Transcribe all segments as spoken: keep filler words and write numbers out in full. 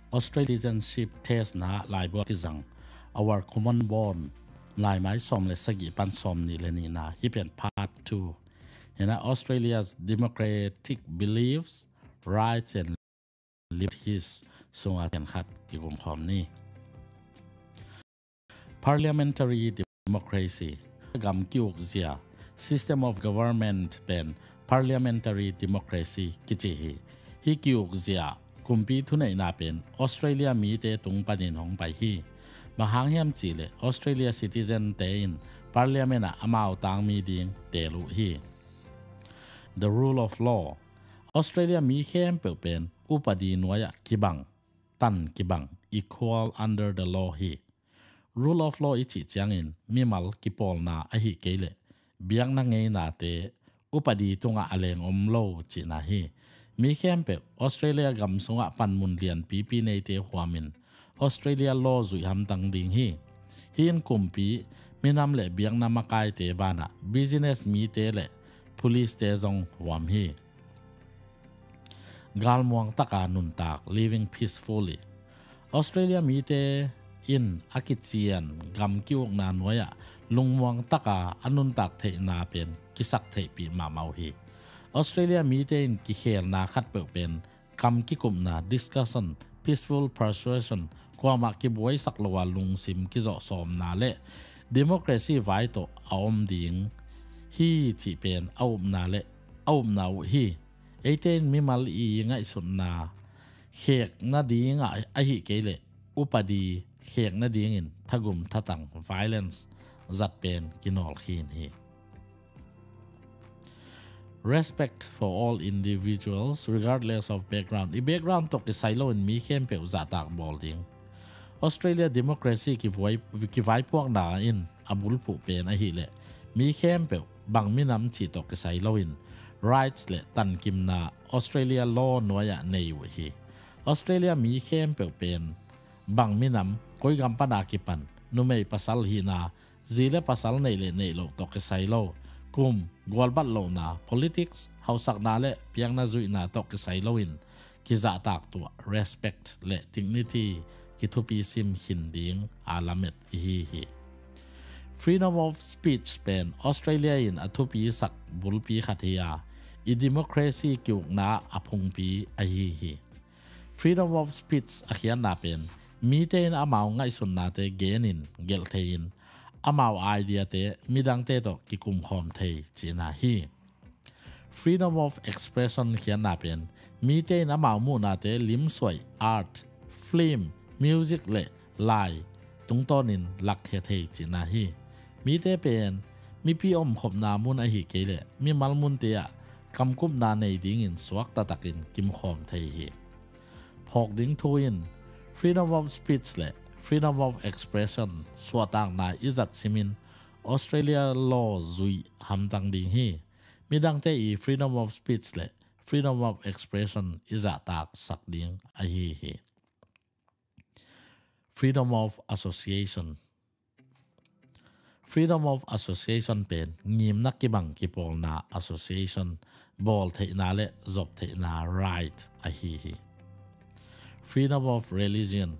Australian Citizenship Test na laibu a kizang Our Common Bond, laimai sawm le sagih pan sawm nih le nihna, hih pen part two. Hi a, Australia's Democratic Beliefs, Rights and Liberties sungah ken khat kikum khawm ni. Parliamentary democracy, gam ki-ukzia, system of government pen parliamentary democracy kici hi. Hih ki-ukzia kumpi thuneihna pen Australia mite tung panin hong pai hi. Bang hang hiam cihleh Australia citizen te in parliament ah amau tangmi ding teel uh hi. The rule of law, Australia mi khempeuh pen upadi nuai-ah kibang, tan kibang, equal under the law hi. Rule of law i cih ciangin mimal kipawlna ahi kei leh biakna ngeinate upadi tungah a leng om lo cihna hi. Mi khempeuh Australia gam sungah panmun lianpipi neite huamin Australia law zuih hamtang ding hi. Hih in kumpi, minam le biakna makaite banah business mite le police te zong huam hi. Galmuang taka nuntak, living peacefully. Australia mite in a kician gam ki-ukna nuai-ah lungmuang taka a nuntak theihna pen kisak theihpih mahmah uh hi. Australia mite in kikhelna khatpeuh pen kam kikupna, discussion, peaceful persuasion, kuamah kibuaisak lo a lungsim kizawh sawmna le democracy vai tawh a om ding hi cih pen a upna le a upna uh hi. Eite in mimal i ngaihsutna khek nadingah ahi kei leh upadi khek nadingin thagum thatang, violence, zat pen kinawl khin hi. Respect for all individuals regardless of background. I background tawh kisai loin mi khempeuh zahtak bawl ding. Australia democracy kivai, kivaipuakna in a bulphuh pen ahileh mi khempeuh bang minam cih tawh kisai loin rights le tankimna Australia law nuai-ah nei uh hi. Australia mi khempeuh pen bang minam, koi gam pana kipan, numei pasal hihna, zi le pasal neih le neih loh tawh kisai lo, kum, gualbat lohna, politics, hausakna le piakna zuihna tawh kisai loin kizahtak tuah, respect le dignity kithupi sim khin ding a lamet ihi hi. Freedom of speech pen Australia in a thupi sak bulpi khat hi a, i democracy kiukna a phungpi ahi hi. Freedom of speech a khiatna pen mite in amau ngaihsutnate genin gelh thei-in amau ideate midangte tawh kikumkhawm thei cihna hi. Freedom of expression khiatna pen mite in amau muhnate limsuai, art, film, music le lai tungtawnin lakkhia thei cihna hi. Mite pen mipi omkhopna mun ahi kei leh mimal munte ah kamkupna nei dingin suak taktakin kimkhawm thei hi. Phawk ding thu in freedom of speech le freedom of expression suahtakna i zat simin Australia law zuih hamtang ding hi. Midangte i freedom of speech le freedom of expression i zahtak sak ding ahi hi. Freedom of association. Freedom of association pen ngimna kibang kipawlna association bawl theihna le zop theihna right ahi hi. Freedom of religion.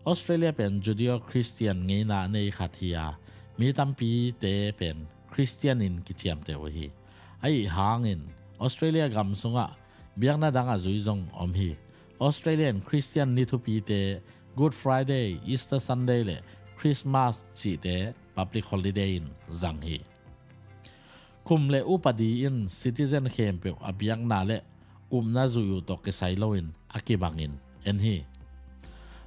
Australia pen Judeo-Christian ngeina nei khat hi a, mi tampite pen Christian in kiciamteh uh hi. Ahi hangin Australia gam sungah biakna dang a zui zong om hi. Australian Christian ni thupite Good Friday, Easter Sunday le Christmas cihte public holiday in zang hi. Kum le upadi in citizen khempeuh a biakna le upna zuih uh tawh kisai loin a kibangin en hi.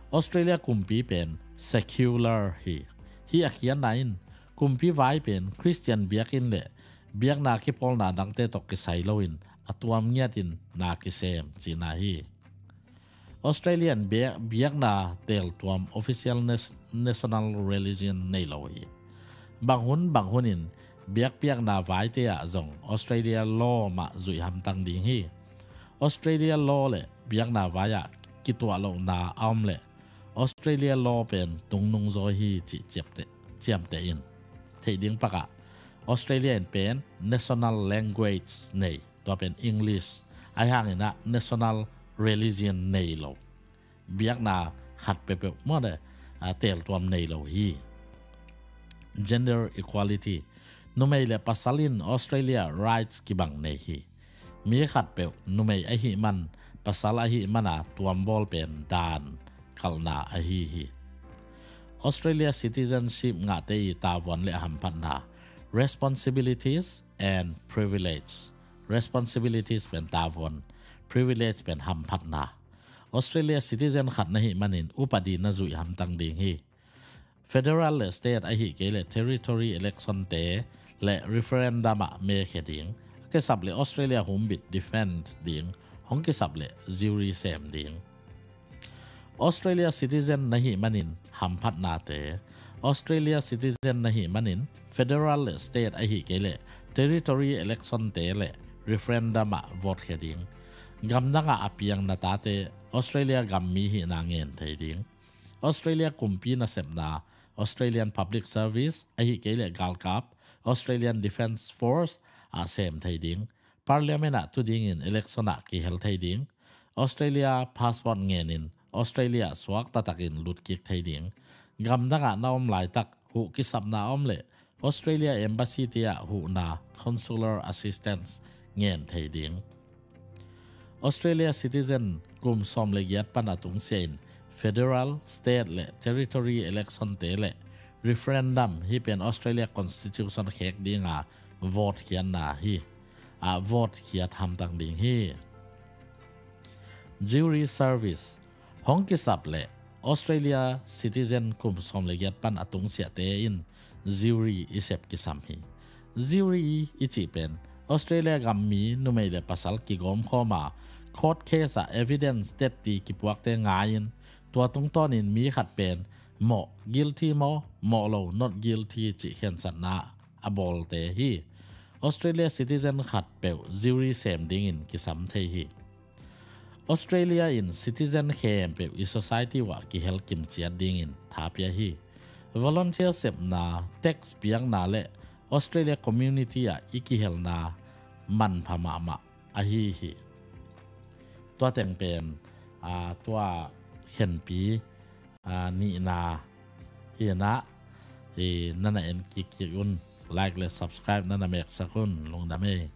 Australia kumpi pen secular hi. Hih a khiatna in kumpi vai pen Christian biakinn le biakna kipawlna dangte tawh kisai loin a tuam ngiatin na kisem cihna hi. Australian biak, biakna teltuam official nas-, national religion nei lo hi. Bang hun bang hunin biakpiakna vaite ah zong Australia law mah zuih hamtang ding hi. Australia law le biakna vai-ah kituah lohna a om leh Australia law pen tungnung zaw hi cih ciamteh, ciamteh in. Theih ding pakah Australia in pen national language nei, tua pen English. Ahi hangin ah national religion nei lo. biakna khat peuhpeuh maw le, a, teltuam nei lo hi. Gender equality. Numei le pasal in Australia rights kibang nei hi. Mi khatpeuh numei ahih man, pasal ahih mana tuambawl pen dan kalhna ahi hi. Australia citizenship ngahte i tavuan le hamphatna. Responsibilities and privilege. Responsibilities pen tavuan, privilege pen hamphatna. Australia citizen khat na hih manin upadi na zuih hamtang ding hi. Federal le state ahih kei le territory election te le referendum ah mekhia ding. A kisap le Australia humbit defend ding. Hong kisap le jury sem ding. Australia citizen na hih manin hamphatnate. Australia citizen na hih manin federal le state ahih kei le territory election te le referendum ah vote khia ding. Gamdang ah a piang na tate Australia gammi hihna ngen thei ding. Australia kumpi nasepna, Australian Public Service, ahih kei le galkap, Australian Defence Force, ah sem thei ding. Parliament ah tu dingin election ah kihel thei ding. Australia passport ngenin Australia suak taktakin lutkik thei ding. Gamdang ah na om laitak huh kisapna om le Australia Embassy te ah huhna consular assistance ngen thei ding. Australia citizen kum sawm le giat pan a tungsiah in federal, state le territory election te le referendum, hih pen Australia Constitution khek dinga vote khiatna hi. A vote khiat hamtang ding hi. Jury service. Hong kisap le Australia citizen kum sawm le giat pan a tungsiahte in jury i sep kisam hi. Jury i cih pen Australia gammi numei le pasal kigawmkhawma court case ah evidence tetti kipuakte ngai-in tua tungtawnin mi khat pen mawh, guilty maw, mawh lo, not guilty cih khensatna a bawlte hi. Australia citizen khatpeuh jury sem dingin kisam thei hi. Australia in citizen khempeuh i society uah kihel kimciat dingin thapia hi. Volunteer sepna, tax piakna le Australia community ah i kihelna manpha mahmah ahi hi. Tua teng pen, a, tua khenpi, a, nihna hi na, i, nana en kikkik un, like le subscribe nana meksak un, lungdam ei.